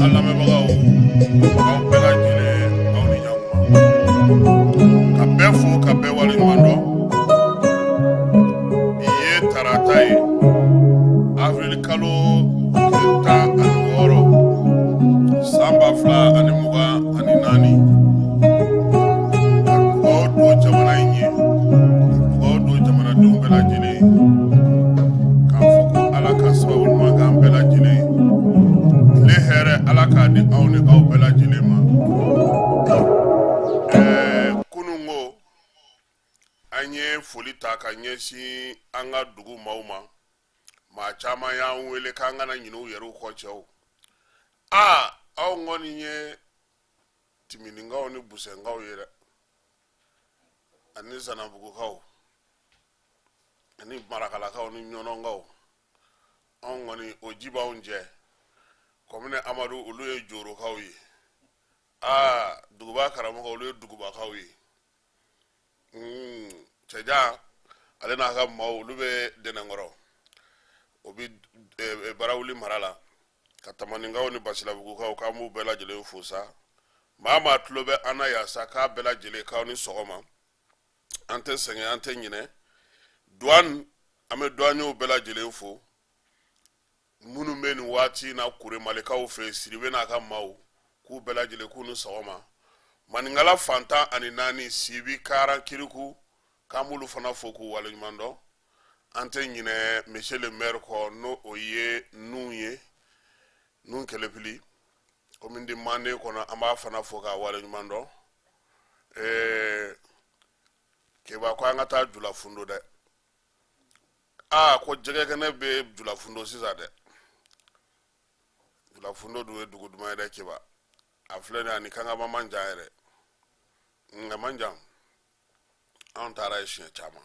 an lamɛnbagaw, aw bɛɛ lajɛlen, aw ni ɲankuma. Ka bɛɛ fo, ka bɛɛ waleɲuman dɔn. Bi ye tarata ye, avril kalo tile 16, san 2024. Ka dugawu don jamana in ye, ka dugawu don jamanadenw bɛɛ lajɛlen ye, k'a fɔ ko Ala ka sababu ɲuman k'an bɛɛ lajɛlen ye. Tile hɛrɛ, Ala k'a di aw ni aw bɛɛ lajɛlen ma. Kunun ko an ye foli ta ka ɲɛsin an ka dugu maaw ma. Maa caman y'an wele k'an kana ɲinɛ u yɛrɛw kɔ. Cɛw, aa, aw kɔni ye timininkaw ni busɛnkaw ye dɛ, ani zanabugukaw ani marakalakaw ni ɲɔnɔnkaw. Anw kɔni, o ji b'anw jɛ. Kɔmine Amadu, olu ye jorokaw ye. Aa, duguba karamɔgɔ, olu ye dugubakaw ye. Cɛjan ale n'a ka maaw, olu bɛ Dɛnɛnkɔrɔ, o bɛ Barawuli mara la. Ka Tamaninkaw ni Basilabugukaw, k'an b'u bɛɛ lajɛlen fo sa. Maa maa tulo bɛ an na yan sa, k'a bɛɛ lajɛlen k'aw ni sɔgɔma. An tɛ sɛgɛn, an tɛ ɲinɛ. Duwan, an bɛ duwanyew bɛɛ lajɛlen fo minnu bɛ nin waati in na Kuremalikaw fɛ, Siribe n'a ka maaw, k'u bɛɛ lajɛlen k'u ni sɔgɔma. Maninkala fan 14, Sibi, Karan, Kiriku, k'an b'olu fana fo k'u waleɲuman dɔn. An tɛ ɲinɛ monsieur le maire kɔ, n'o o ye Nun ye, Nun Kɛlɛpili, commune de Manden kɔnɔ. An b'a fana fo k'a waleɲuman dɔn. Keba ko an ka taa Julafundo dɛ. Aa, ko jɛgɛ kɛnɛ bɛ Julafundo sisan dɛ. Julafundo dun ye dugu duman ye dɛ, Keba. A filɛ nin ye, ani Kankaba man jan yɛrɛ, nka man jan. Anw taara ye siɲɛ caman.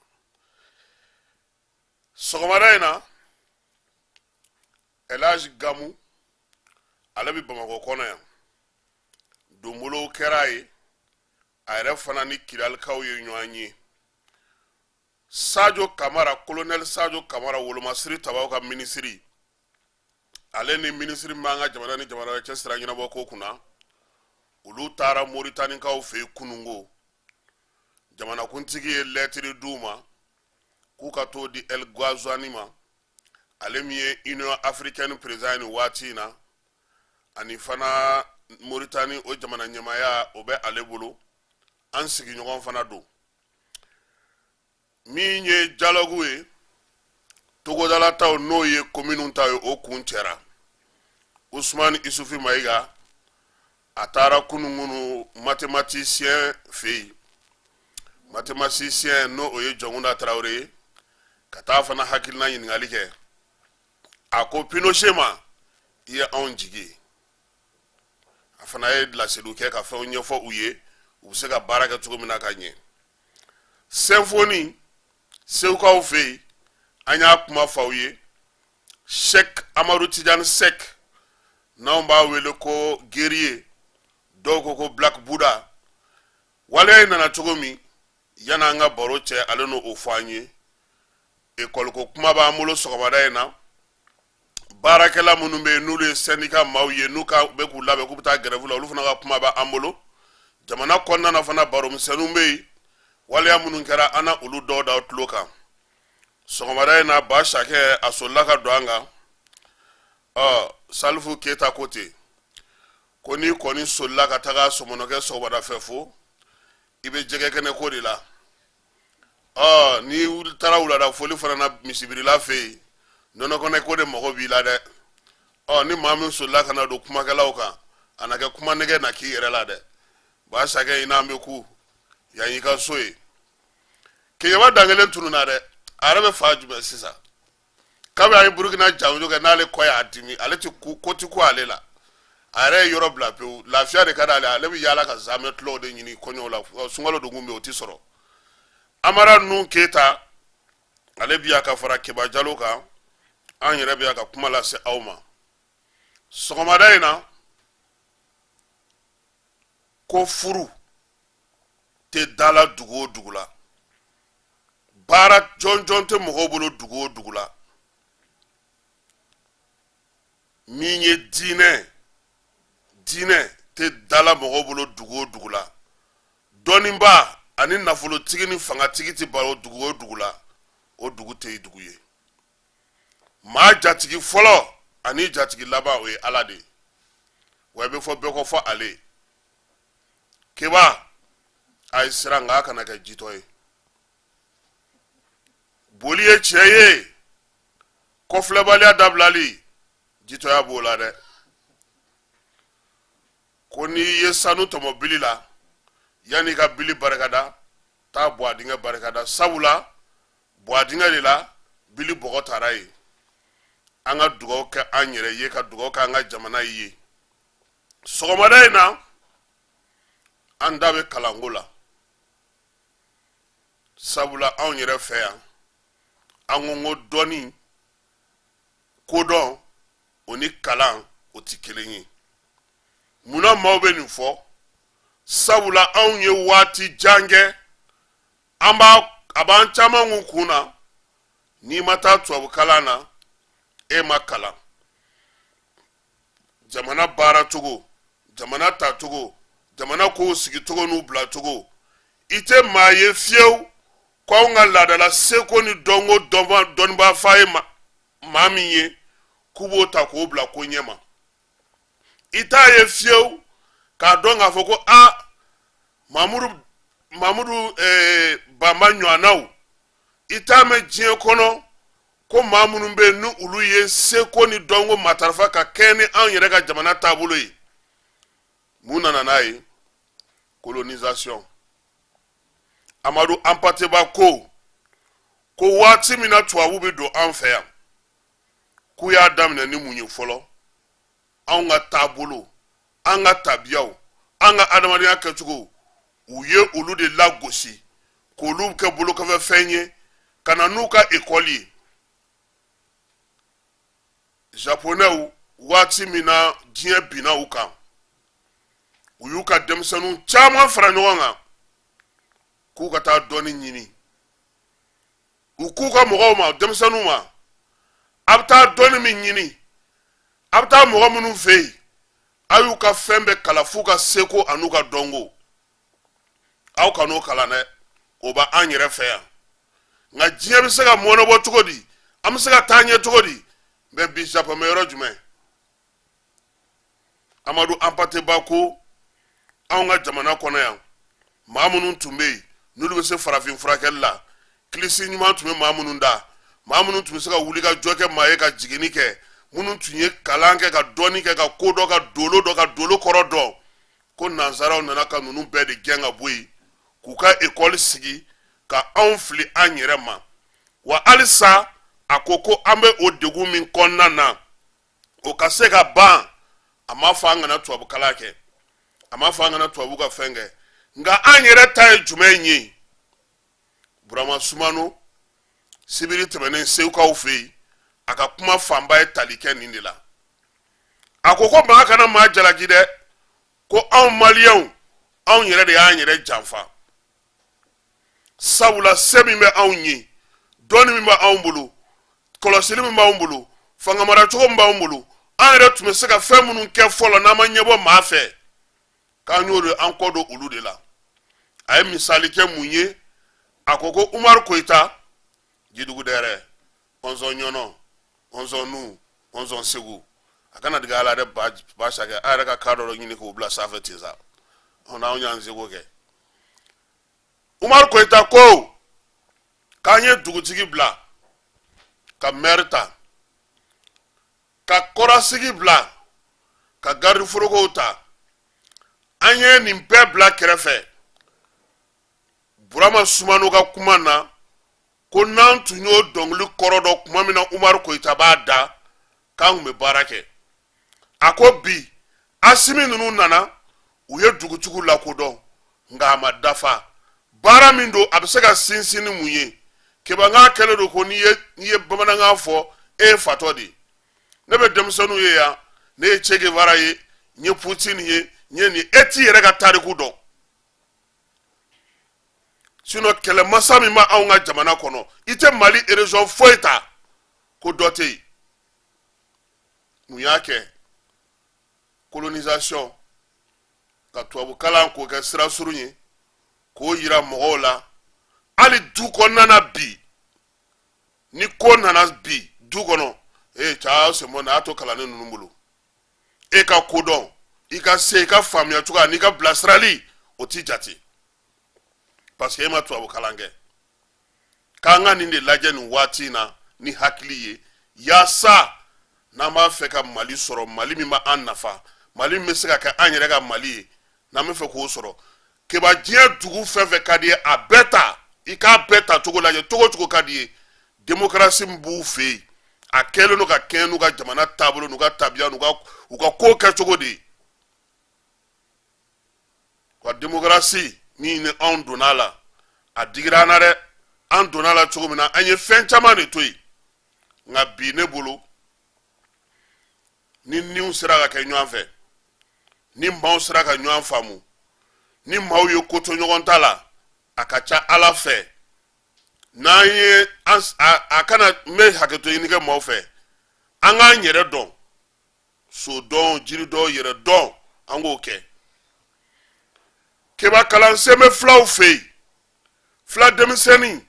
Sɔgɔmada in na, Elhaji Gamu, ale bɛ Bamakɔ kɔnɔ yan. Donbolow kɛra a ye, a yɛrɛ fana ni Kidalikaw ye ɲɔgɔn ye. Sajo Kamara, kolonɛli Sajo Kamara, wolomasiri tabaw ka minisiri, ale ni minisiri min b'an ka jamana ni jamana wɛrɛ cɛ sira ɲɛnabɔ ko kunna, olu taara Moritanikaw fɛ yen kununko. Jamanakuntigi ye lɛtiri d'u ma k'u ka t'o di El Ghazouani ma, ale min ye Union africaine président ye nin waati in na, ani fana Moritani o jamana ɲɛmaaya o bɛ ale bolo. An sigiɲɔgɔn fana don. Min ye dialogue ye, togodala taw, n'o ye kominiw ta ye, o kuncɛra. Usumani Isufi Mayiga, a taara kununkunu mathématicien fɛ yen, mathématicien n'o o ye Jɔnkunda Tarawele ye, ka taa fana hakilina ɲininkali kɛ. A ko Pinochet ma, i ye anw jigi ye. A fana ye laseliw kɛ ka fɛnw ɲɛfɔ u ye, u bɛ se ka baara kɛ cogo min na ka ɲɛ. Symphonie Segukaw fɛ yen, an y'a kuma fɔ aw ye. Sɛk Amadu Tijani Sɛk, n'anw b'a wele ko guerrier, dɔw ko ko Black Buddha, waleya in nana cogo min, yan'an ka baro cɛ, ale n'o fɔ an ye. Ekɔli ko kuma b'an bolo sɔgɔmada in na. Baarakɛla minnu bɛ yen, n'olu ye syndicat maaw ye, n'u ka bɛ k'u labɛn k'u bɛ taa grève la, olu fana ka kuma b'an bolo. Jamana kɔnɔna na fana, baromisɛnninw bɛ yen, waleya minnu kɛra, an na olu dɔw da tulo kan sɔgɔmada in na. Ba Sakɛ, a solila ka don an kan. Ɔ, Salifu Keyita ko ten ko n'i kɔni solila ka taga sɔmɔnɔkɛ sɔgɔmada fɛ fo, i bɛ jɛgɛ kɛnɛ ko de la. Ɔ, n'i taara wulada foli fana na misibirila fɛ yen, nɔnɔkɛnɛ ko de mago b'i la dɛ. Ɔ, ni maa min solila ka na don kumakɛlaw kan, a na kɛ kuma nɛgɛ na k'i yɛrɛ la dɛ. Ba Sakɛ, i n'an bɛ ku yan, y'i ka so ye. Keɲeba dankelen tununna dɛ, a yɛrɛ bɛ fan jumɛn sisan? Kabi an ye Burukina janjo kɛ, n'ale kɔ y'a dimi, ale ti ko ti ko ale la, a yɛrɛ ye yɔrɔ bila pewu. Lafiya de ka d'ale, ale bɛ yaala ka zamɛ tulɔw de ɲini kɔɲɔw la. Sunkalo don kun bɛ, o ti sɔrɔ. Amara Nun Keyita, ale bi yan ka fara Keba Jalo kan. An yɛrɛ bɛ yan ka kuma lase aw ma sɔgɔmada in na. Ko furu tɛ da la dugu o dugu la, baara jɔnjɔn tɛ mɔgɔw bolo dugu o dugu la, min ye diinɛ diinɛ tɛ dala mɔgɔw bolo dugu o dugu la, dɔnnibaa ani nafolotigi ni fangatigi tɛ baro dugu o dugu la, o dugu tɛ dugu ye. Maa jatigi fɔlɔ ani jatigi laban, o ye Ala de ye. Wa i bɛ fɔ bɛɛ kɔ fɔ ale. Keba, a ye siran, nka a kana kɛ jitɔ ye. Boli ye tiɲɛ ye, kɔfilɛbaliya dabilali, jitɔya b'o la dɛ. Ko n'i ye sanu tɔmɔ bili la, yanni i ka bili barikada, taa buwadingɛ barikada, sabula buwadingɛ de la bili bɔgɔ taara yen. An ka dugawu kɛ an yɛrɛ ye, ka dugawu kɛ an ka jamana ye. Sɔgɔmada in na, an da bɛ kalanko la, sabula anw yɛrɛ fɛ yan, an ko ko dɔnni, kodɔn, o ni kalan o tɛ kelen ye. Munna maaw bɛ nin fɔ? Sabula anw ye waati jan kɛ, an b'a a b'an caman kun kun na, n'i ma taa tubabu kalan na, e ma kalan. Jamana baaracogo, jamana tacogo, jamana kow sigicogo n'u bilacogo, i tɛ maa ye fiyewu ko anw ka laadala seko ni dɔnko dɔnnibaa fa ye maa min ye k'u b'o ta k'o bila ko ɲɛ ma. I t'a ye fiyewu k'a dɔn k'a fɔ ko a Mamudu Banba ɲɔgɔnnaw, i t'a mɛn diɲɛ kɔnɔ ko maa minnu bɛ yen ni olu ye seko ni dɔnko matarafa ka kɛɲɛ ni anw yɛrɛ ka jamana taabolo ye. Mun nana n'a ye? Colonisation. Amadu Hampâté Bâ ko waati min na tubabu bɛ don an fɛ yan, k'u y'a daminɛ ni mun ye fɔlɔ? Anw ka taabolo, an ka tabiyaw, an ka adamadenya kɛcogo, u ye olu de lagosi k'olu kɛ bolokɔfɛfɛn ye ka na n'u ka ekɔli ye. Japonɛw, waati min na diɲɛ binna u kan, u y'u ka denmisɛnninw caman fara ɲɔgɔn kan k'u ka taa dɔnni ɲini. U k'u ka mɔgɔw ma, denmisɛnninw ma, a bɛ taa dɔnni min ɲini, a bɛ taa mɔgɔ minnu fɛ yen, a y'u ka fɛn bɛɛ kalan f'u ka seko an'u ka dɔnko. Aw kan'o kalan dɛ, o b'an yɛrɛ fɛ yan. Nka diɲɛ bɛ se ka mɔnɔbɔ cogo di? An bɛ se ka taa ɲɛ cogo di? Mɛ bi, Japon bɛ yɔrɔ jumɛn? Amadu Hampâté Bâ ko anw ka jamana kɔnɔ yan, maa minnu tun bɛ yen n'olu bɛ se farafin furakɛli la, kilisi ɲuman tun bɛ maa minnu da, maa minnu tun bɛ se ka wuli ka jɔ kɛ maa ye ka jiginni kɛ, minnu tun ye kalan kɛ ka dɔnni kɛ ka ko dɔn, ka dolo dɔn, ka dolo kɔrɔ dɔn, ko nansaraw nana ka ninnu bɛɛ de gɛn ka bɔ yen k'u ka ekɔli sigi ka anw fili an yɛrɛ ma. Wa halisa a ko ko an bɛ o degun min kɔnɔna na, o ka se ka ban. A m'a fɔ an kana tubabu kalan kɛ, a m'a fɔ an kana tubabu ka fɛn kɛ, nka an yɛrɛ ta ye jumɛn ye? Burama Sumano, sibiri tɛmɛnen Segukaw fɛ yen, a ka kuma fanba ye tali kɛ nin de la. A ko ko maa kana maa jalaki dɛ, ko anw maliyɛnw, anw yɛrɛ de y'an yɛrɛ janfa, sabula se min bɛ anw ye, dɔnni min bɛ anw bolo, kɔlɔsili min b'anw bolo, fanga maracogo min b'anw bolo, an yɛrɛ tun bɛ se ka fɛn minnu kɛ fɔlɔ n'an ma ɲɛbɔ maa fɛ, k'an y'o de an kɔ don olu de la. A ye misali kɛ mun ye? A ko ko Umaru Koyita, Jidugu Dɛrɛ, ɔnzɔn Ɲɔnɔ, ɔnzɔn Nu, ɔnzɔn Segu, a kana digi a la dɛ, ba sakɛ, a yɛrɛ ka ka dɔ ɲini k'o bila sanfɛ ten sa, n'anw y'an seko kɛ. Umaru Koyita ko k'an ye dugutigi bila ka mɛri ta, ka kɔrɔsigi bila, ka garidi forokow ta, an ye nin bɛɛ bila kɛrɛfɛ. Burama Sumano ka kuma na, ko n'an tun y'o dɔnkili kɔrɔ dɔn tuma min na Umaru Koyita b'a da, k'an tun bɛ baara kɛ. A ko bi Asimi ninnu nana, u ye dugutigiw lakodɔn, nka a ma dafa. Baara min don, a bɛ se ka sinsin ni mun ye? Kebankan kɛlen don ko n'i ye bamanankan fɔ, e ye fatɔ de ye. Ne bɛ denmisɛnninw ye yan, ne ye Che Guevara ye, n ye Poutine ye, n ye nin. E t'i yɛrɛ ka tariku dɔn. Sinon kɛlɛmasa min bɛ anw ka jamana kɔnɔ, i tɛ Mali région foyi ta ko dɔ tɛ yen. Mun y'a kɛ? Colonisation, ka tubabukalan k'o kɛ sira surun ye k'o yira mɔgɔw la. Hali du kɔnɔna na bi, ni ko nana bi du kɔnɔ, ee cɛ, aw sen bɔ nin, a y'a to kalanden ninnu bolo. E ka kodɔn, i ka se, i ka faamuya cogoya n'i ka bilasirali, o ti jate parce que e ma tubabu kalan kɛ. K'an ka nin de lajɛ nin waati in na ni hakili ye, yaasa n'an b'a fɛ ka Mali sɔrɔ, Mali min b'an nafa, Mali min bɛ se ka kɛ an yɛrɛ ka Mali ye, n'an bɛ fɛ k'o sɔrɔ. Keba, diɲɛ dugu fɛn fɛn ka di ye, a bɛɛ ta, i k'a bɛɛ ta cogo lajɛ, cogo o cogo ka di ye. Demokarasi min b'u fɛ yen, a kɛlen don ka kɛɲɛ n'u ka jamana taabolo, n'u ka tabiya, n'u ka u ka ko kɛcogo de ye. Wa demokarasi min ni anw donna a la, a digira an na dɛ. An donna a la cogo min na, an ye fɛn caman de to yen. Nka bi, ne bolo, ni niw sera ka kɛ ɲɔgɔn fɛ, ni maaw sera ka ɲɔgɔn faamu, ni maaw ye ko to ɲɔgɔn ta la, a ka ca Ala fɛ, n'an ye a kana n bɛ hakɛto ɲini kɛ maaw fɛ, an k'an yɛrɛ dɔn, so dɔn, jiri dɔn, yɛrɛ dɔn, an k'o kɛ. Keba, kalansen bɛ filaw fɛ yen. Fila denmisɛnnin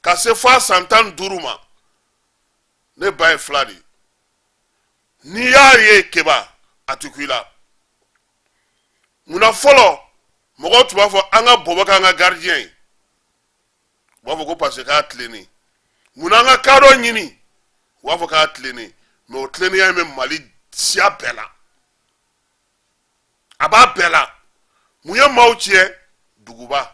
ka se fo a san 15 ma, ne ba ye fila de ye, n'i y'a ye Keba, a ti ku i la. Munna fɔlɔ mɔgɔw tun b'a fɔ an ka bɔbɔ k'an ka gardien ye? U b'a fɔ ko parce que k'a tilennen. Munna an ka kadɔ ɲini? U b'a fɔ k'a tilennen. Mais o tilennenya in bɛ Mali siya bɛɛ la, a b'a bɛɛ la. Mun ye maaw tiɲɛ? Duguba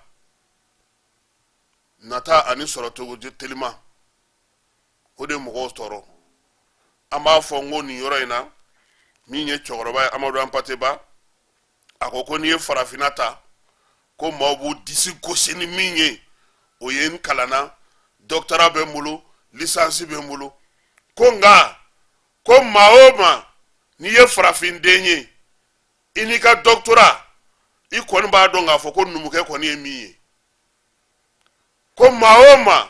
nata ani sɔrɔcogo telima, o de mɔgɔw tɔɔrɔ. An b'a fɔ n ko nin yɔrɔ in na, min ye cɛkɔrɔba ye, Amadu Anpate Ba, a ko ko n'i ye farafinna ta, ko maaw b'u disi gosi ni min ye, o ye n kalanna, doctorat bɛ n bolo, licence bɛ n bolo. Ko nka ko maa o maa, n'i ye farafinden ye, i n'i ka doctorat, i kɔni b'a dɔn k'a fɔ ko numukɛ kɔni ye min ye. Ko maa o maa,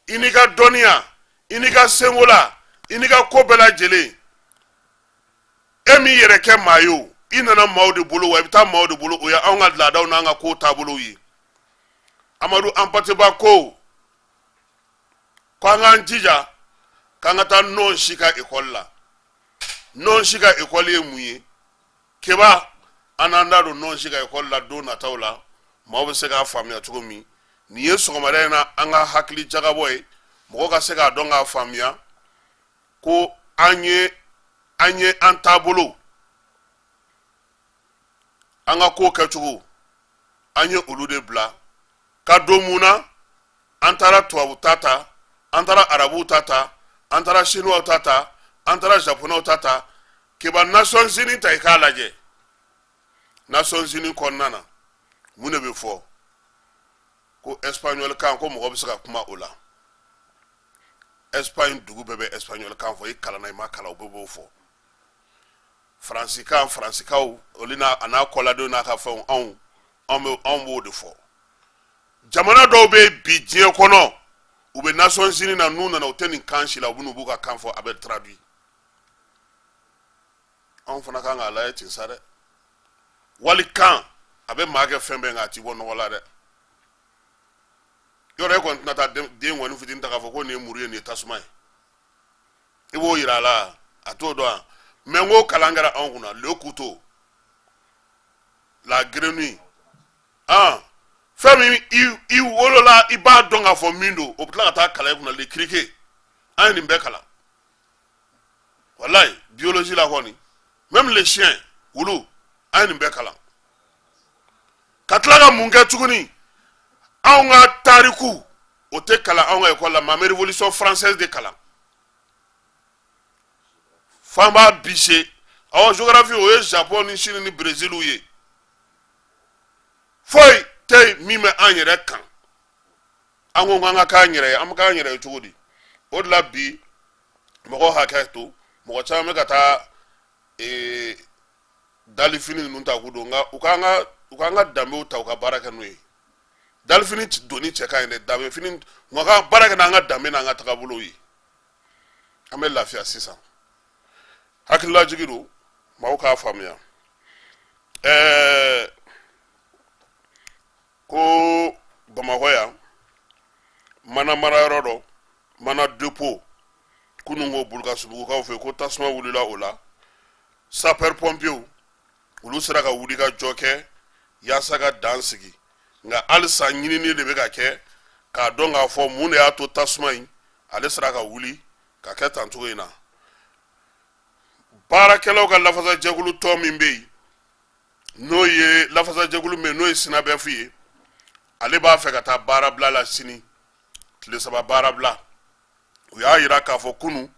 i n'i ka dɔnniya, i n'i ka senkola, i n'i ka ko bɛɛ lajɛlen, e m'i yɛrɛ kɛ maa ye o, i nana maaw de bolo, wa i bɛ taa maaw de bolo. O ye anw ka laadaw n'an ka kow taabolow ye. Amadu Anpate Ba ko ko an k'an jija k'an ka taa nɔn si ka ekɔli la. Nɔn si ka ekɔli ye mun ye? Keba, an n'an da don nɔn si ka ekɔli la don nataw la, maaw bɛ se k'a faamuya cogo min. Nin ye sɔgɔmada in na an ka hakili jagabɔ ye, mɔgɔ ka se k'a dɔn k'a faamuya ko an ye an taabolo, an ka ko kɛcogo, an ye olu de bila ka don. Mun na an taara tubabu ta ta, an taara arabuw ta ta, an taara chinois ta ta, an taara japonais ta ta? Keba, Nations Unies ta, i k'a lajɛ. Nations Unies kɔnɔna na, mun de bɛ fɔ? Ko espagnol kan, ko mɔgɔ bɛ se ka kuma o la. Espagne dugu bɛɛ bɛ espagnol kan fɔ, i kalanna, i ma kalan, u bɛɛ b'o fɔ. Faransi kan, faransikaw, olu n'a a n'a kɔladenw n'a ka fɛnw, anw b'o de fɔ. Jamana dɔw bɛ bi diɲɛ kɔnɔ, u bɛ Nations Unies na, n'u nana, u tɛ nin kan si la, u bɛ n'u b'u ka kan fɔ, a bɛ traduit. Anw fana kan k'a lajɛ ten sa dɛ. Wali kan a bɛ maa kɛ fɛn bɛɛ, nka a ti bɔ nɔgɔ la dɛ. Yɔrɔ e kɔni tɛna taa den kɔni fitinin ta k'a fɔ ko nin ye muru ye, nin ye tasuma ye, i b'o yira a la, a t'o dɔn. Mais n ko kalan kɛra anw kunna, le couteau, la grenouille, ah, fɛn min i wolola, i b'a dɔn k'a fɔ min don, o bɛ tila ka taa kalan i kunna, le criquet. An ye nin bɛɛ kalan, walayi, biologie la kɔni, même le chien, wulu, an ye nin bɛɛ kalan. Ka tila ka mun kɛ tuguni? Anw ka tariku, o tɛ kalan anw ka ekɔli la. Maa bɛ Révolution française de kalan f'an b'a bise. Awɔ, géographie, o ye Japon ni Chine ni Brésil ye. Foyi tɛ yen min bɛ an yɛrɛ kan. An ko k'an ka k'an yɛrɛ ye, an bɛ k'an yɛrɛ ye cogo di? O de la bi, mɔgɔw hakɛ to, mɔgɔ caman bɛ ka taa dalifini ninnu ta k'u don, nka u k'an ka danbew ta, u ka baara kɛ n'o ye. Dalifini donni cɛ ka ɲi dɛ, danbefini, nka ka baara kɛ n'an ka danbe n'an ka tagabolow ye, an bɛ lafiya. Sisan, hakililajigi don, maaw k'a faamuya. Mana marayɔrɔ dɔ, mana dépôt, kunun ko Bulukasubugukaw fɛ, ko tasuma wulila o la. Sapeur pompiers olu sera ka wuli ka jɔ kɛ yaasa ka dan sigi, nka halisa ɲinini de bɛ ka kɛ k'a dɔn k'a fɔ mun de y'a to tasuma in ale sera ka wuli ka kɛ tan cogo in na. Baarakɛlaw ka lafasajɛkulu tɔn min bɛ yen, n'o ye lafasajɛkulu min n'o ye SYNABEF ye, ale b'a fɛ ka taa baarabila la sini, tile 3 baarabila. U y'a yira k'a fɔ kunu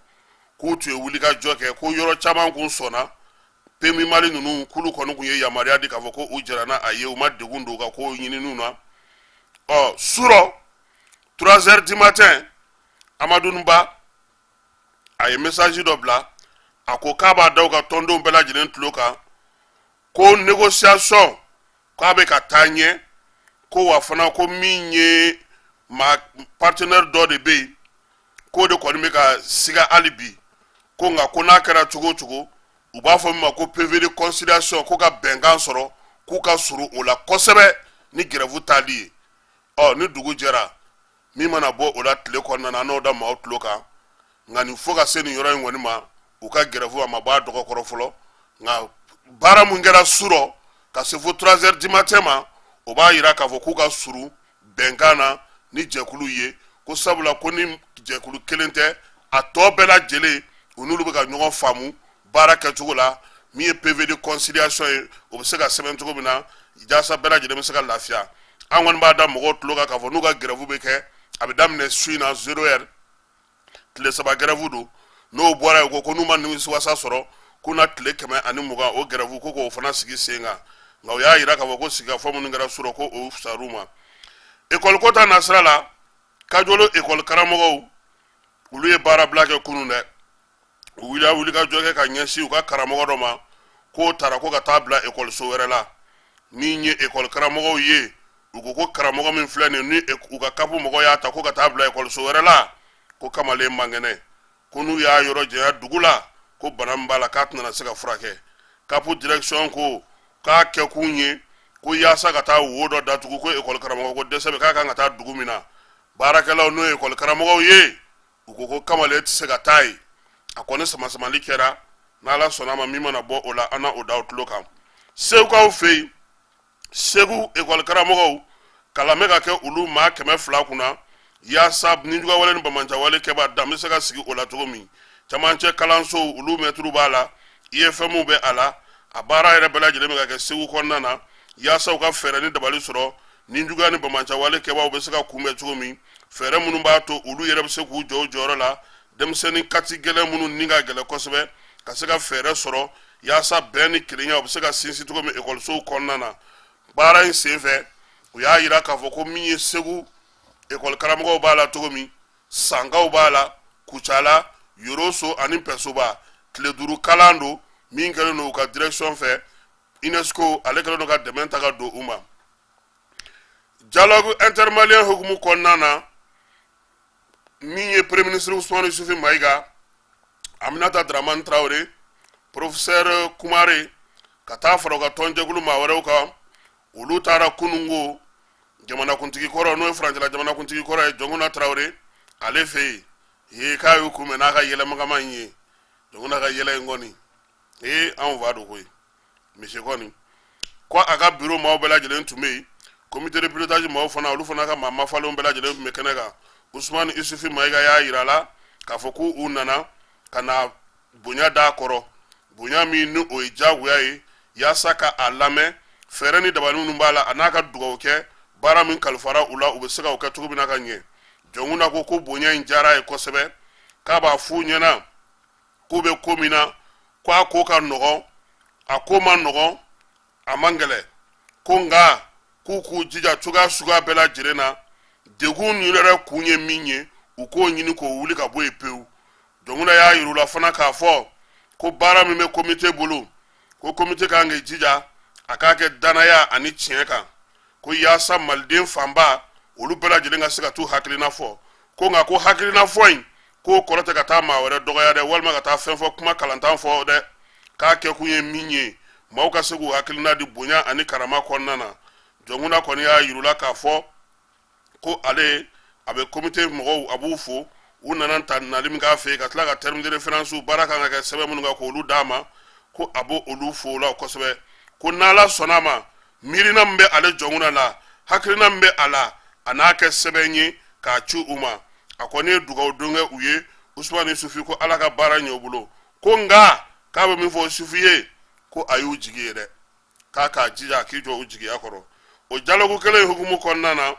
k'u tun ye wulikajɔ kɛ, ko yɔrɔ caman kun sɔnna PMU Mali ninnu, k'olu kɔni kun ye yamaruya di k'a fɔ ko u jɛra n'a ye, u ma degun don u ka ko ɲininiw na. Ɔ surɔ, 3 heures du matin, Amadou Ba a ye message dɔ bila. A ko k'a b'a da u ka tɔndenw bɛɛ lajɛlen tulo kan ko négociation k'a bɛ ka taa ɲɛ, ko wa fana ko min ye ma partenaire dɔ de bɛ yen, k'o de kɔni bɛ ka siga hali bi, ko nka ko n'a kɛra cogo o cogo, u b'a fɔ min ma ko PV de conciliation, ko ka bɛnkan sɔrɔ, k'u ka surun o la kosɛbɛ ni grève taali ye. Ɔ ni dugu jɛra, min mana bɔ o la tile kɔnɔna na, an n'o da maaw tulo kan. Nka nin fo ka se nin yɔrɔ in kɔni ma, u ka grève a ma bɔ a dɔgɔkɔrɔ fɔlɔ. Nka baara mun kɛra surɔ ka se fo 3 heures du matin ma, o b'a yira k'a fɔ k'u ka surun bɛnkan na ni jɛkulu ye, ko sabula ko ni jɛkulu kelen tɛ, a tɔ bɛɛ lajɛlen u n'olu bɛ ka ɲɔgɔn faamu baara kɛcogo la. Min ye PV de conciliation ye, o bɛ se ka sɛbɛn cogo min na jaasa bɛɛ lajɛlen bɛ se ka lafiya. An kɔni b'a da mɔgɔw tulo kan k'a fɔ n'u ka grève bɛ kɛ, a bɛ daminɛ su in na 0 heure, tile 3 grève don. N'o bɔra yen, ko n'u ma nimisiwasa sɔrɔ, k'u na tile 120 o grève ko k'o fana sigi sen kan. Nka u y'a yira k'a fɔ ko sigikafɔ minnu kɛra surɔ, ko o fisar'u ma. Ekɔli ko ta nasira la, Kajolo ekɔli karamɔgɔw olu ye baarabila kɛ kunun dɛ. U wulila wulikajɔ kɛ ka ɲɛsin u ka karamɔgɔ dɔ ma, k'o taara ko ka taa bila ekɔliso wɛrɛ la. Min ye ekɔli karamɔgɔw ye, u ko ko karamɔgɔ min filɛ nin ni u ka CAP mɔgɔw y'a ta ko ka taa bila ekɔliso wɛrɛ la, ko kamalen man kɛnɛ, ko n'u y'a yɔrɔ janya dugu la, ko bana min b'a la k'a tɛna se ka furakɛ. CAP direction ko k'a kɛkun ye ko yaasa ka taa wo dɔ datugu, ko ekɔli karamɔgɔ ko dɛsɛ bɛ, k'a kan ka taa dugu min na. Baarakɛlaw, n'o ye ekɔli karamɔgɔw ye, u ko ko kamalen tɛ se ka taa yen. A kɔni samasamali kɛra. N'Ala sɔnna a ma, min mana bɔ o la, an na o da aw tulo kan. Segukaw fɛ yen, Segu ekɔli karamɔgɔw, kalan bɛ ka kɛ olu maa 200 kunna yaasa nijuguyawale ni banbaanciwale kɛba dan bɛ se ka sigi o la cogo min. Camancɛ kalansow, olu mɛtiriw b'a la, IFM bɛ a la. A baara yɛrɛ bɛɛ lajɛlen bɛ ka kɛ Segu kɔnɔna na yaasa u ka fɛɛrɛ ni dabali sɔrɔ, nijuguya ni banbaanciwale kɛbaw bɛ se ka kunbɛn cogo min, fɛɛrɛ minnu b'a to olu yɛrɛ bɛ se k'u jɔ u jɔyɔrɔ la, denmisɛnnin kati gɛlɛn minnu ni ka gɛlɛn kosɛbɛ, ka se ka fɛɛrɛ sɔrɔ yaasa bɛn ni kelenya u bɛ se ka sinsin cogo min ekɔlisow kɔnɔna na. Baara in senfɛ, u y'a yira k'a fɔ ko min ye Segu ekɔli karamɔgɔw b'a la cogo min, Sankaw b'a la, Kucala, Yoroso ani Pɛsoba. Tile 5 kalan don min kɛlen don u ka direction fɛ. UNESCO ale kɛlen don ka dɛmɛ ta ka don u ma. Dialogue intermalien hukumu kɔnɔna na, min ye premier ministre Usumani Isufi Mayiga, Aminata Dramani Traore, professeur Kumare, ka taa fara u ka tɔnjɛkulu maa wɛrɛw kan, olu taara kununko jamanakuntigi kɔrɔ, n'o ye furancɛla jamanakuntigi kɔrɔ ye, Jɔnkunda Traore ale fɛ yen. Ee, k'a y'u kunbɛn n'a ka yɛlɛmagama in ye. Jɔnkunda ka yɛlɛ in kɔni, ee, anw fa don koyi. Misi kɔni ko a ka biro maaw bɛɛ lajɛlen tun bɛ yen, comité de pilotage maaw fana, olu fana ka maa mafalenw bɛɛ lajɛlen tun bɛ kɛnɛ kan. Usumani Isufi Mayiga y'a yira la k'a fɔ ko u nana ka na bonya d'a kɔrɔ, bonya min ni o ye diyagoya ye, yaasa ka a lamɛn fɛɛrɛ ni dabali minnu b'a la, a n'a ka dugawu kɛ baara min kalifara u la, u bɛ se ka o kɛ cogo min na ka ɲɛ. Jɔnkunda ko ko bonya in diyara a ye kosɛbɛ, k'a b'a f'u ɲɛna k'u bɛ ko min na, ko a ko ka nɔgɔn, a ko man nɔgɔn, a man gɛlɛn, ko nka k'u k'u jija cogoya suguya bɛɛ lajɛlen na, degun yɛrɛ kun ye min ye, u k'o ɲini k'o wuli ka bɔ yen pewu. Jɔnkunda y'a yir'u la fana k'a fɔ ko baara min bɛ komite bolo, ko komite kan k'i jija a k'a kɛ danaya ani tiɲɛ kan, ko yaasa maliden fanba olu bɛɛ lajɛlen ka se ka t'u hakilina fɔ, ko nka ko hakilina fɔ in, k'o kɔrɔ tɛ ka taa maa wɛrɛ dɔgɔya dɛ, walima ka taa fɛn fɔ, kuma kalantan fɔ dɛ. K'a kɛkun ye min ye, maaw ka se k'u hakilina di bonya ani karama kɔnɔna na. Jɔnkunda kɔni y'a yir'u la k'a fɔ ko ale A bɛ komite mɔgɔw, a b'u fo, u nana ta nali min k'a fɛ yen, ka tila ka terme de référence, baara kan ka kɛ sɛbɛn minnu kan, k'olu d'a ma, ko a b'o olu fo o la kosɛbɛ. Ko n'Ala sɔnna a ma, miirina min bɛ ale Jɔnkunda la, hakilina min bɛ a la, a n'a kɛ sɛbɛn ye k'a ci u ma. A kɔni ye dugawu don kɛ u ye, Usumani Isufi, ko Ala ka baara ɲɛ u bolo. Ko nka k'a bɛ min fɔ Isufi ye, ko a y'u jigi ye dɛ, k'a k'a jija a k'i jɔ u jigiya kɔrɔ. O dialogue kelen hukumu kɔnɔna na,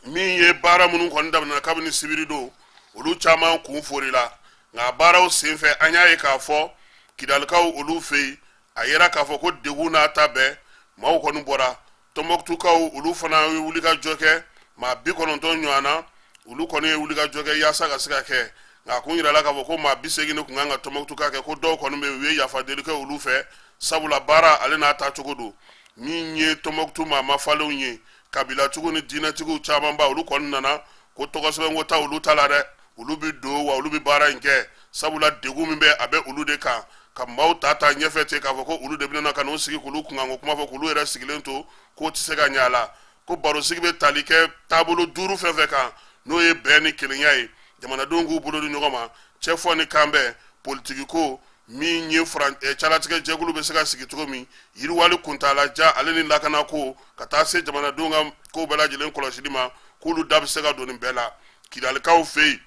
min ye baara minnu kɔni daminɛna kabini sibiri don, olu caman kun forila. Nka baaraw senfɛ, an y'a ye k'a fɔ Kidalikaw olu fɛ yen, a yera k'a fɔ ko degun n'a ta bɛɛ, maaw kɔni bɔra. Tɔnbɔkutukaw olu fana ye wulikajɔ kɛ, maa 90 ɲɔgɔn na, olu kɔni ye wulikajɔ kɛ yaasa ka se ka kɛ. Nka a kun yirala k'a fɔ ko maa 80 de kun kan ka Tɔnbɔkutu ka kɛ, ko dɔw kɔni bɛ yen, u ye yafa deli kɛ olu fɛ, sabula baara ale n'a taacogo don. Min ye Tɔnbɔkutu maa mafalenw ye, kabilatigiw ni diinɛtigiw camanba, olu kɔni nana ko tɔgɔsɛbɛnko ta olu ta la dɛ, olu bɛ don wa olu bɛ baara in kɛ, sabula degun min bɛ, a bɛ olu de kan. Ka maaw ta ta ɲɛfɛ ten k'a fɔ ko olu de bɛna ka n'u sigi k'olu kunkanko kuma fɔ, k'olu yɛrɛ sigilen to, k'o tɛ se ka ɲɛ a la. Ko barosigi bɛ tali kɛ taabolo duuru fɛn fɛn kan, n'o ye bɛn ni kelenya ye, jamanadenw k'u bolo di ɲɔgɔn ma, cɛfɔ ni kanbɛn, politiki ko, min ye calatigɛ jɛkulu bɛ se ka sigi cogo min, yiriwali kuntaalajan ale ni lakanako, ka taa se jamanadenw ka kow bɛɛ lajɛlen kɔlɔsili ma, k'olu da bɛ se ka don nin bɛɛ la. Kidalikaw fɛ yen,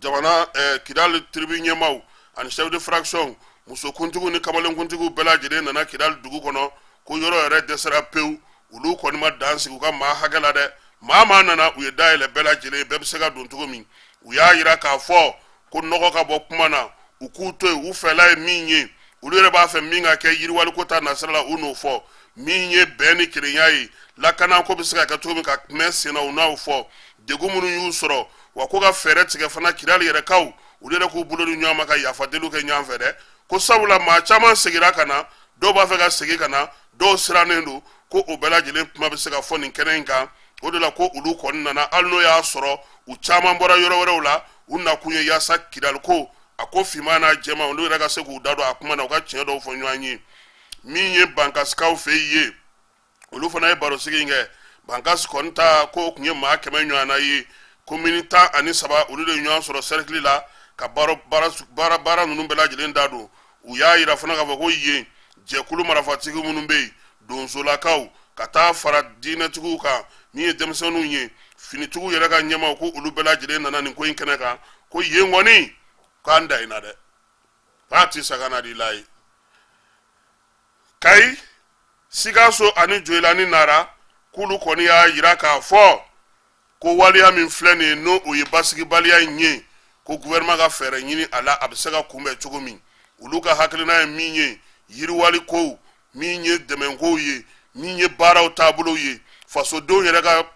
jamana Kidali tribu ɲɛmaaw ani chef de fraction, musokuntigiw ni kamalenkuntigiw bɛɛ lajɛlen nana Kidali dugu kɔnɔ, ko yɔrɔ yɛrɛ dɛsɛra pewu. Olu kɔni ma dan sigi u ka maa hakɛ la dɛ, maa maa nana, u ye dayɛlɛ bɛɛ lajɛlen, bɛɛ bɛ se ka don cogo min. U y'a yira k'a fɔ ko nɔgɔ ka bɔ kuma na, u k'u to yen, u fɛla ye min ye, olu yɛrɛ b'a fɛ min ka kɛ yiriwaliko ta nasira la, u n'o fɔ. Min ye bɛn ni kelenya ye, lakanako bɛ se ka kɛ cogo min ka mɛn sen na, u n'aw fɔ degun minnu y'u sɔrɔ, wa ko ka fɛɛrɛ tigɛ fana Kidali yɛrɛkaw, olu yɛrɛ k'u bolo di ɲɔgɔn ma ka yafa deliw kɛ ɲɔgɔn fɛ dɛ. Ko sabula maa caman seginna ka na, dɔw b'a fɛ ka segin ka na, dɔw sirannen don, ko o bɛɛ lajɛlen kuma bɛ se ka fɔ nin kɛnɛ in kan. O de la ko olu kɔni nana, hali n'o y'a sɔrɔ u caman bɔra yɔrɔ wɛrɛw la, u nakun ye yaasa Kidali ko, a ko finman n'a jɛman, olu yɛrɛ ka se k'u da don a kuma na, u ka tiɲɛ dɔw fɔ ɲɔgɔn ye. Min ye Bankasikaw fɛ yen, olu fana ye barosigi in kɛ. Bankasi kɔni ta ko tun ye maa 100 ɲɔgɔnna ye, komini 13, olu de ɲɔgɔn sɔrɔ sɛrikili la ka baara ninnu bɛɛ lajɛlen da don. U y'a yira fana k'a fɔ ko yen jɛkulu marafatigi minnu bɛ yen, donsolakaw ka taa fara diinɛtigiw kan, min ye denmisɛnninw ye, finitigiw yɛrɛ ka ɲɛmaaw, ko olu bɛɛ lajɛlen nana nin ko in kɛnɛ kan. Ko yen kɔni k'an da in na dɛ, k'a tɛ sagana di la ye. Kayi, Sikaso ani Joyila ni Nara, k'olu kɔni y'a yira k'a fɔ ko waleya min filɛ nin ye, n'o o ye basigibaliya in ye, ko gouvernement ka fɛɛrɛ ɲini a la, a bɛ se ka kunbɛn cogo min. Olu ka hakilina ye min ye, yiriwali kow, min ye dɛmɛkow ye, min ye baaraw taabolow ye, fasodenw yɛrɛ ka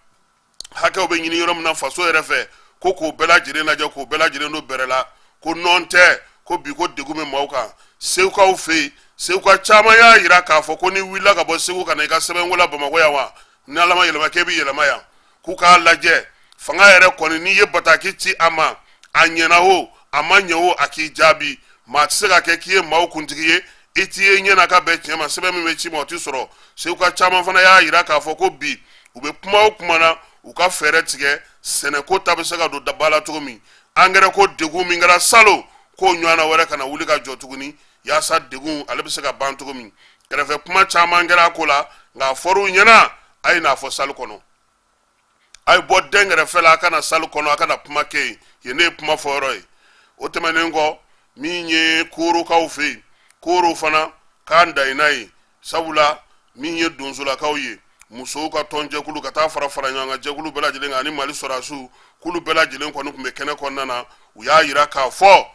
hakɛw bɛ ɲini yɔrɔ min na faso yɛrɛ fɛ, ko k'o bɛɛ lajɛlen lajɛ, k'o bɛɛ lajɛlen don bɛrɛ la. Ko nɔn tɛ ko bi ko degun bɛ maaw kan Segukaw fɛ yen. Seguka caman y'a yira k'a fɔ ko n'i wulila ka bɔ Segu ka na i ka sɛbɛnko la Bamakɔ yan, wa ni Ala ma yɛlɛma k'e bɛ yɛlɛma yan, k'u k'a lajɛ fanga yɛrɛ kɔni, n'i ye bataki ci a ma, a ɲɛna o, a ma ɲɛ o, a k'i jaabi. Maa tɛ se ka kɛ k'i ye maaw kuntigi ye, i t'i ye ɲɛ na ka bɛn tiɲɛ ma, sɛbɛn min bɛ ci ma, o tɛ sɔrɔ. Seguka caman fana y'a yira k'a fɔ ko bi u bɛ kuma o kuma na, u ka fɛɛrɛ tigɛ sɛnɛko ta bɛ se ka don ba la cogo min, angɛrɛ ko degun min kɛra salon, k'o ɲɔgɔnna wɛrɛ kana wuli ka jɔ tuguni, yaasa degun ale bɛ se ka ban cogo min. Kɛrɛfɛ kuma caman kɛra a ko la, nka a fɔr'u ɲɛna, a ye n'a fɔ salle kɔnɔ, a ye bɔ den kɛrɛfɛ la, a ka na salle kɔnɔ, a ka na kuma kɛ yen, yen ne ye kuma fɔ yɔrɔ ye. O tɛmɛnen kɔ, min ye Korokaw fɛ yen, Koro fana k'an da n'a ye, sabula min ye donsolakaw ye, musow ka tɔnjɛkulu ka taa fara fara ɲɔgɔn kan jɛkulu bɛɛ lajɛlen kan ani Mali sɔrɔdasiw, k'olu bɛɛ lajɛlen kɔni tun bɛ kɛnɛ kɔnɔna na. U y'a yira k'a fɔ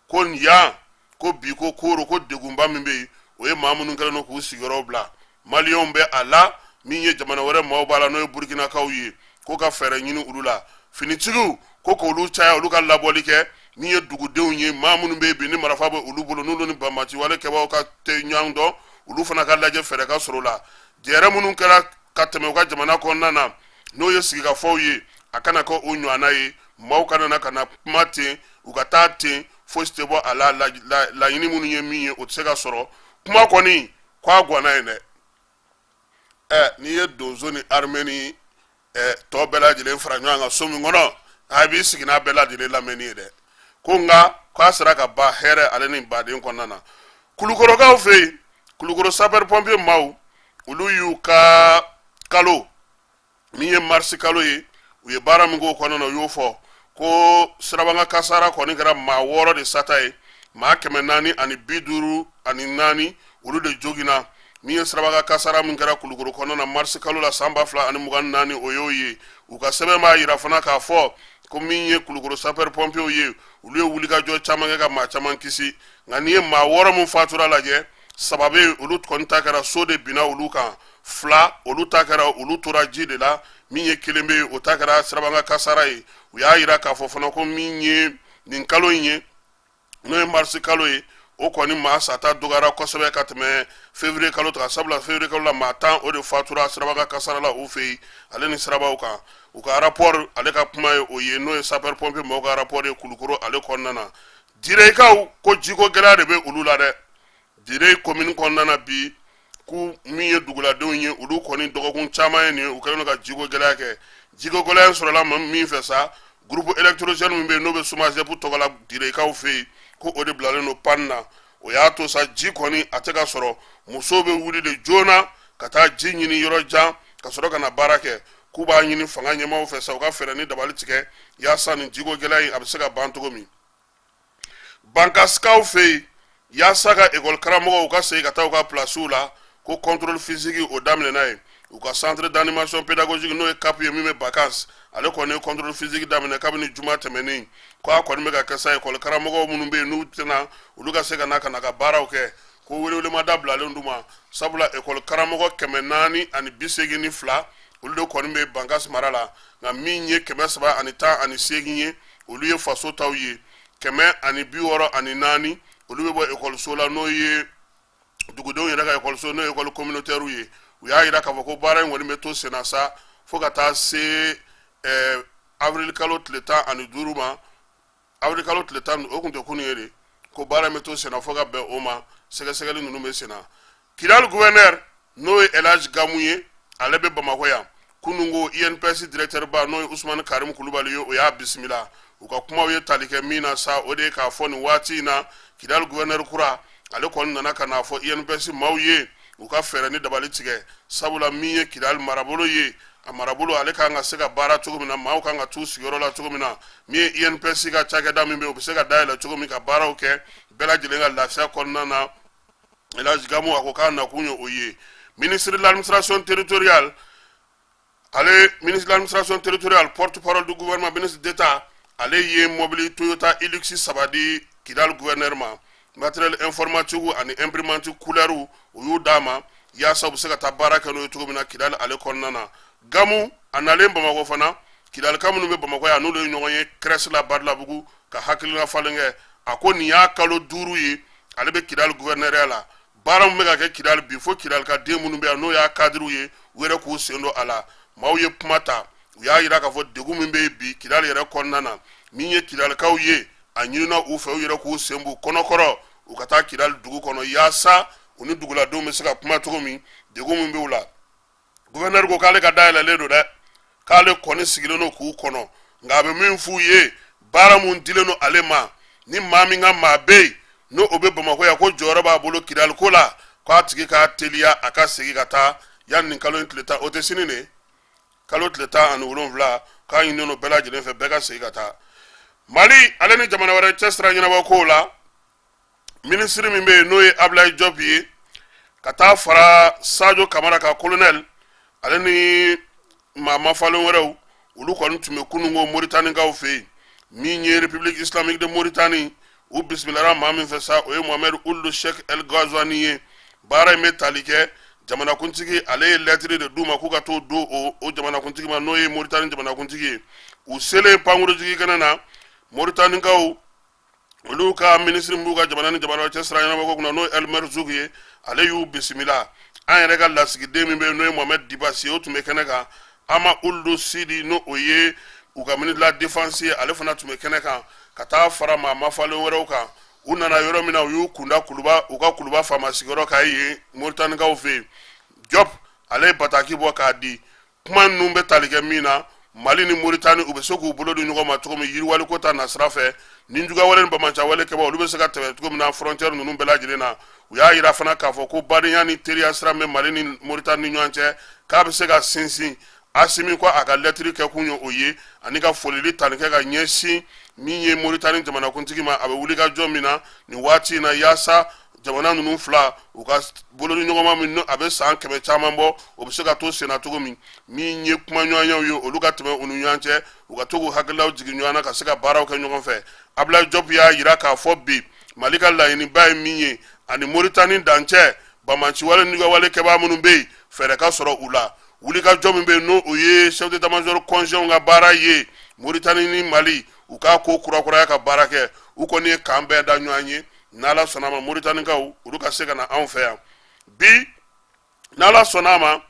ko yan ko bi ko Koro ko degunba min bɛ yen, o ye maa minnu kɛlen don k'u sigiyɔrɔw bila, Maliyɛnw bɛ a la, min ye jamana wɛrɛ maaw b'a la, n'o ye Burukinakaw ye, ko ka fɛɛrɛ ɲini olu la. Finitigiw ko k'olu caya, olu ka labɔli kɛ. Min ye dugudenw ye, maa minnu bɛ yen bi ni marifa bɛ olu bolo, n'olu ni banbaanci wale kɛbaaw ka tɛ ɲɔgɔn dɔn, olu fana ka lajɛ, fɛɛrɛ ka sɔrɔ o la. Jɛrɛ minnu kɛra ka tɛmɛ u ka jamana kɔnɔna na, n'o ye sigikafɔw ye, a kana kɛ o ɲɔgɔnna ye. Maaw kana na ka na kuma ten, u ka taa ten, fosi tɛ bɔ a la. Laɲini minnu ye min ye, o tɛ se ka sɔrɔ. Kuma kɔni ko a ganna yen dɛ. Ɛ, n'i ye donso ni armée ni Tɔ bɛɛ lajɛlen fara ɲɔgɔn kan so min kɔnɔ, a b'i sigi n'a bɛɛ lajɛlen lamɛnni ye dɛ. Ko nka k'a sera ka ban hɛrɛ ale ni baden kɔnɔna na. Kulukɔrɔkaw fɛ yen, Kulukɔrɔ sapeur pompier maaw, olu y'u ka kalo min ye marisi kalo ye, u ye baara min k'o kɔnɔna na, u y'o fɔ ko sirabakan kasara kɔni kɛra maa 6 de sata ye, maa 454 olu de joginna. Min ye sirabakan kasara min kɛra Kulukoro kɔnɔna na marisi kalo la san 2024, o y'o ye. U ka sɛbɛn b'a yira fana k'a fɔ ko min ye Kulukoro sapeur pompier ye, olu ye wulikajɔ caman kɛ ka maa caman kisi. Nka n'i ye maa 6 min fatura lajɛ, saba bɛ yen, olu kɔni ta kɛra so de binna olu kan, fila olu ta kɛra olu tora ji de la, min ye kelen bɛ yen, o ta kɛra sirabakan kasara ye. U y'a yira k'a fɔ fana ko min ye nin kalo in ye, n'o ye marisi kalo ye, o kɔni maa sata dɔgɔyara kosɛbɛ ka tɛmɛ février kalo ta kan, sabula février kalo la maa 10 o de fatura sirabakan kasara la u fɛ yen ale ni sirabaw kan. U ka rapport ale ka kuma ye o ye, n'o ye sapeur pompier maaw ka rapport ye Kulukoro ale kɔnɔna na. Direyikaw ko jiko gɛlɛya de bɛ olu la dɛ. Dire commune kɔnɔna na bi, ko min ye duguladenw ye, olu kɔni dɔgɔkun caman ye nin ye, u kɛlen don ka jiko gɛlɛya kɛ. Jiko gɛlɛya in sɔrɔla min fɛ sa, groupe électrogène min bɛ yen, n'o bɛ SOMAGEP tɔgɔ la Direyikaw fɛ yen, ko o de bilalen don panne na. O y'a to sa ji kɔni a tɛ ka sɔrɔ. Musow bɛ wuli de joona ka taa ji ɲini yɔrɔ jan ka sɔrɔ ka na baara kɛ. K'u b'a ɲini fanga ɲɛmaaw fɛ sa, u ka fɛɛrɛ ni dabali tigɛ yaasa nin jiko gɛlɛya in a bɛ se ka ban cogo min. Bankasikaw fɛ yen, yaasa ka ekɔli karamɔgɔw ka segin ka taa u ka pilasiw la, ko contrôle physique o daminɛna yen. U ka centre d'animation pédagogique, n'o ye CAP ye, min bɛ Bakas, ale kɔni ye contrôle physique daminɛ kabini juma tɛmɛnen. Ko a kɔni bɛ ka kɛ sa, ekɔli karamɔgɔw minnu bɛ yen n'u tɛna, olu ka se ka na ka na ka baaraw kɛ. Ko welewelemada bilalen d'u ma, sabula ekɔli karamɔgɔ 482 olu de kɔni bɛ Bankas mara la, nka min ye 318 ye, olu ye faso taw ye, 164 olu bɛ bɔ ekɔliso la, n'o ye dugudenw yɛrɛ ka ekɔliso, n'o ye ekɔli communautaire ye. U y'a yira k'a fɔ ko baara in kɔni bɛ to senna sa fo ka taa se avril kalo tile 15 ma. Avril kalo tile 10, o tun tɛ kunun ye de, ko baara in bɛ to senna fo ka bɛn o ma, sɛgɛsɛgɛli ninnu bɛ senna. Kidali gouverneur, n'o ye Elhaji Gamu ye, ale bɛ Bamakɔ yan kunun. Ko INPS directeur ba, n'o ye Usumani Karimu Kulubali ye, o y'a bisimila. U ka kumaw ye tali kɛ min na sa, o de ye k'a fɔ nin waati in na Kidali gouverneur kura ale kɔni nana ka n'a fɔ INPS maaw ye, u ka fɛɛrɛ ni dabali tigɛ, sabula min ye Kidali marabolo ye, a marabolo ale kan ka se ka baara cogo min na, maaw kan ka t'u sigiyɔrɔ la cogo min na, min ye INPS ka cakɛda min bɛ yen, u bɛ se ka dayɛlɛ cogo min ka baaraw kɛ bɛɛ lajɛlen ka lafiya kɔnɔna na. Elhaji Gamu a ko k'a nakun ye o ye. Ministre de l'administration territoriale, ale ministre de l'administration territoriale, porte-parole du gouvernement, ministre d'État, ale ye mobili Toyota Hilux saba di Kidal gouverneur ma. Matériel informatique ani imprimante couleur, u y'u d'a ma yaasa u bɛ se ka taa baara kɛ n'o ye cogo min na Kidal ale kɔnɔna na. Gamu a nalen Bamakɔ fana, Kidalika minnu bɛ Bamakɔ yan, n'olu ye ɲɔgɔn ye CRES la Badalabugu ka hakilina falen kɛ. A ko nin y'a kalo 5 ye ale bɛ Kidali gouverneurya la. Baara min bɛ ka kɛ Kidali bi, fo Kidali ka den minnu bɛ yan, n'o y'a cadrew ye, u yɛrɛ k'u sen don a la. Maaw ye kuma ta, u y'a yira k'a fɔ degun min bɛ yen bi Kidali yɛrɛ kɔnɔna na, min ye Kidalikaw ye, a ɲinina u fɛ u yɛrɛ k'u sen b'u kɔnɔkɔrɔ, u ka taa Kidali dugu kɔnɔ yaasa u ni duguladenw bɛ se ka kuma cogo min, degun min b'u la. Gouverneur ko k'ale ka da yɛlɛlen don dɛ, k'ale kɔni sigilen don k'u kɔnɔ, nka a bɛ min f'u ye, baara mun dilen don ale ma, ni maa min ka maa bɛ yen n'o o bɛ Bamakɔ yan ko jɔyɔrɔ b'a bolo Kidali ko la, k'a tigi k'a teliya a ka segin ka taa yanni nin kalo in tile 10, o tɛ sini de, kalo tile 17, k'a ɲininen don bɛɛ lajɛlen fɛ, bɛɛ ka segin ka taa. Mali ale ni jamana wɛrɛ cɛ sira ɲɛnabɔ kow la, minisiri min bɛ yen, n'o ye Abulayi Jɔp ye, ka taa fara Sajo Kamara kan, colonel, ale ni maa mafalen wɛrɛw, olu kɔni tun bɛ kununko Moritanikaw fɛ yen. Min ye République islamique de Mauritanie, u bisimilara maa min fɛ sa, o ye Mohamed Ould Cheikh El Ghazouani ye. Baara in bɛ tali kɛ jamanakuntigi, ale ye lɛtiri de d'u ma k'u ka t'o don o jamanakuntigi ma, n'o ye Moritani jamanakuntigi ye. U selen pankurujigi kɛnɛ na, Moritanikaw olu ka minisiri b'u ka jamana ni jamana cɛ sira ɲɛnabɔ kunna, n'o ye El Merzoug ye, ale y'u bisimila. An yɛrɛ ka lasigiden min bɛ yen, n'o ye Mohamed Dibasi ye, o tun bɛ kɛnɛ kan. Ama Ould Sidi, n'o o ye u ka ministre de la défense ye, ale fana tun bɛ kɛnɛ kan, ka taa fara maa mafalen wɛrɛw kan. U nana yɔrɔ min na, u y'u kunda kuluba, u ka kuluba faama sigiyɔrɔ kan yen Moritanikaw fɛ yen. Jɔp ale ye bataki bɔ k'a di. Kuma ninnu bɛ tali kɛ min na, Mali ni Moritani u bɛ se k'u bolo di ɲɔgɔn ma cogo min yiriwaliko ta nasira fɛ, ni jugawale ni banbaanciwale kɛbaw olu bɛ se ka tɛmɛ cogo min na frontière ninnu bɛɛ lajɛlen na. U y'a yira fana k'a fɔ ko badenya ni teriya sira min bɛ Mali ni Moritani ni ɲɔgɔn cɛ, k'a bɛ se ka sinsin. Asimi ko a ka lɛtiri kɛkun ye o ye, ani ka folili tali kɛ ka ɲɛsin min ye Moritani jamanakuntigi ma, a bɛ wuli ka jɔ min na nin waati in na, yaasa jamana ninnu fila u ka bolodi ɲɔgɔnma min a bɛ san 100 caman bɔ, o bɛ se ka to senna cogo min. Min ye kumaɲɔgɔnyaw ye, olu ka tɛmɛ u ni ɲɔgɔn cɛ, u ka to k'u hakililaw jigin ɲɔgɔn na ka se ka baaraw kɛ ɲɔgɔn fɛ. Abulayi Jɔpu y'a yira k'a fɔ bi Mali ka laɲiniba ye min ye, ani Moritani dancɛ banbaanciwale ni wale kɛbaa minnu bɛ yen, fɛɛrɛ ka sɔrɔ u la. Wulikajɔ min bɛ yen, n'o o ye chef d'état major conjoint ka baara ye, Moritani ni Mali u k'a ko kurakuraya ka baara kɛ. U kɔni ye k'an bɛɛ da ɲɔgɔn ye, n'Ala sɔnna a ma, Moritanikaw olu ka se ka na anw fɛ yan bi. N'Ala sɔnna a ma,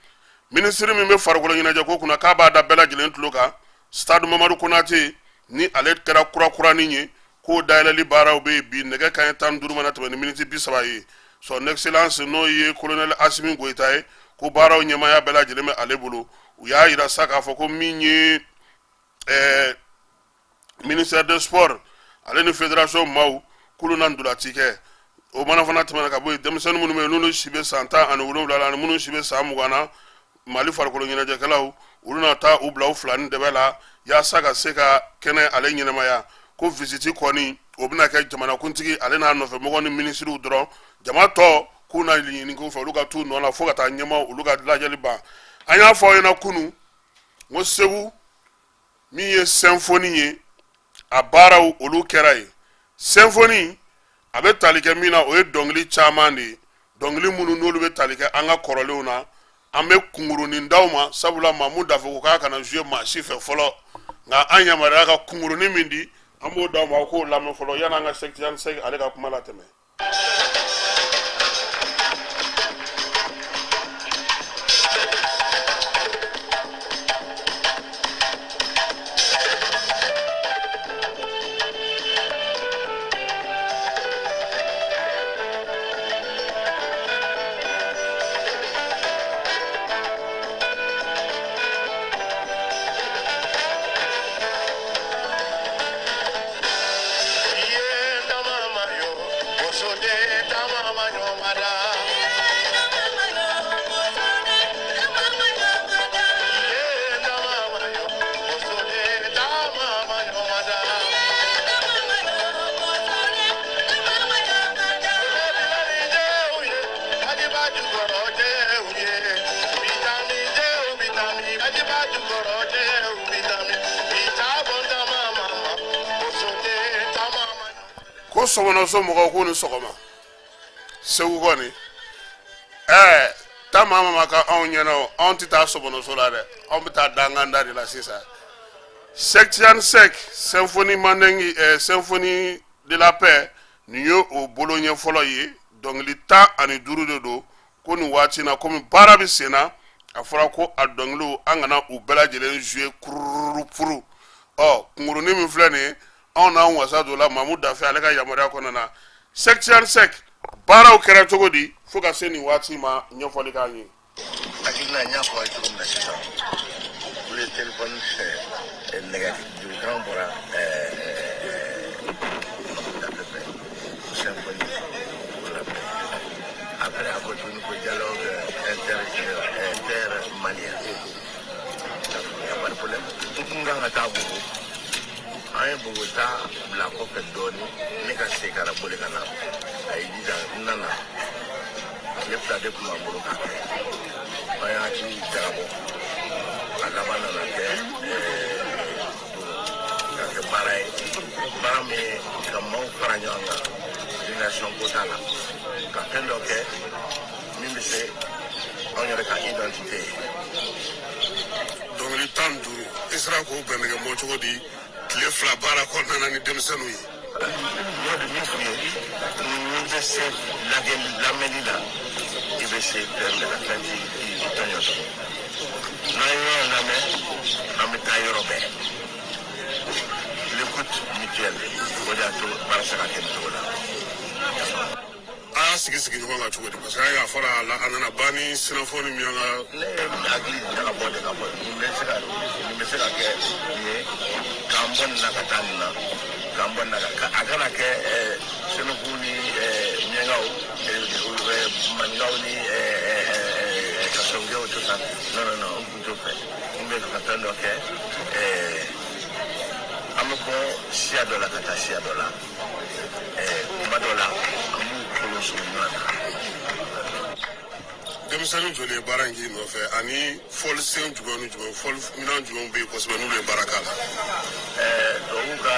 minisiri min bɛ farikolo ɲɛnajɛ ko kunna, k'a b'a da bɛɛ lajɛlen tulo kan, stade Mamadu Konate ni ale kɛra kurakuranin ye, k'o dayɛlɛli baaraw bɛ yen bi nɛgɛ kanɲɛ 15 mana tɛmɛ ni miniti 30 ye. Son excellence, n'o ye colonel Asimi Goyita ye, ko baaraw ɲɛmaaya bɛɛ lajɛlen bɛ ale bolo. U y'a yira sa k'a fɔ ko min ye ministère de sport ale ni fédération maaw k'olu na ntolaci kɛ. O mana fana tɛmɛna ka bɔ yen, denmisɛnnin minnu bɛ yen n'olu si bɛ san 17 la ani minnu si bɛ san 20 na, Mali farikolo ɲɛnajɛkɛlaw olu na taa u bila u fila ni dɛbɛ la yaasa ka se ka kɛnɛ ale ɲɛnamaya. Ko visite kɔni o bɛna kɛ jamanakuntigi ale n'a nɔfɛmɔgɔ ni minisiriw dɔrɔn, jama tɔ k'u na ɲini k'u fɛ olu ka t'u nɔ la fo ka taa ɲɛmaaw olu ka lajɛli ban. An y'a fɔ aw ɲɛna kunun ko Segu min ye symphonie ye, a baaraw olu kɛra yen. Symphonie a bɛ tali kɛ min na, o ye dɔnkili caman de ye, dɔnkili minnu n'olu bɛ tali kɛ an ka kɔrɔlenw na. An bɛ kunkurunin d'aw ma, sabula Mamu Dafe ko k'a kana jouer maa si fɛ fɔlɔ, nka an yamaruya ka kunkurunin min di, an b'o d'aw ma, aw k'o lamɛn fɔlɔ yan'an ka Sɛki Tijani Sɛki ale ka kuma latɛmɛ. Ko sɔmɔnɔso mɔgɔw k'u ni sɔgɔma. Segu kɔni ta maa ma ka anw ɲɛna, anw tɛ taa sɔmɔnɔso la dɛ, anw bɛ taa danganda de la sisan. Sɛki Tijani Sɛki, symphonie mandingue, symphonie de la paix, nin ye o bolo ɲɛ fɔlɔ ye. Dɔnkili 15 de don. Ko nin waati na, komi baara bɛ sen na, a fɔra ko a dɔnkiliw an kana u bɛɛ lajɛlen jouer kurupuru. Ɔ kunkurunin min filɛ nin ye, anw n'an wasa don la Mamu Dafe ale ka yamaruya kɔnɔna na. Sɛki Tijani Sɛki, baaraw kɛra cogo di fo ka se nin waati ma, ɲɛfɔli k'an ye. Hakilina n y'a fɔ a ye cogo min na sisan, olu ye telefɔni nɛgɛ jurukan bɔra Mamu Dafe fɛ, symphonie pour la paix. Après a ko tuguni ko dialogue inter malien. Y a pas de problème. N kun kan ka taa Bobo, an ye Bobo ta bila kɔfɛ dɔɔni, ne ka se ka na boli ka na. A y'i jija, n nana, tile 2 de tun b'an bolo k'a kɛ. An ye hakili jagabɔ, a laban nana kɛ ka kɛ baara ye, baara min ye ka maaw fara ɲɔgɔn kan, relation ko t'a la, ka fɛn dɔ kɛ min bɛ se anw yɛrɛ ka identité ye. Dɔnkili 15, i sera k'o bɛnɛgɛ mɔ cogo di tile 2 baara kɔnɔna na ni denmisɛnninw ye? N y'o de min f'i ye, n'i bɛ se lajɛli lamɛnni la, i bɛ se fɛn bɛɛ la, fɛn t'i tɔɲɔ tugun. N'an ye ɲɔgɔn lamɛn, an bɛ taa yɔrɔ bɛɛ. L'écoute mutuelle, o de y'a to baara se ka kɛ nin cogo la. A y'a sigi sigi ɲɔgɔn kan cogo di? Parce que a fɔra a la, a nana ban ni sinafɔ ni miyanka. Ne ye hakili jagabɔ de ka bɔ nin bɛ se ka kɛ nin ye, k'an bɔ nin na ka taa nin na, k'an bɔ nin na ka a kana kɛ senuku ni miyankaw, maninkaw ni kasɔnkɛw, tout ça. Non, non, non, n kun t'o fɛ. N bɛ ka fɛn dɔ kɛ, an bɛ bɔ siya dɔ la ka taa siya dɔ la. Kuma dɔ la, an b'u kolon sɔrɔ ɲɔgɔn na. Denmisɛnnin joli ye baara in k'i nɔfɛ, ani fɔlisen jumɛn ni jumɛn, fɔli minɛn jumɛn bɛ yen kosɛbɛ n'olu ye baara k'a la? Tubabuw ka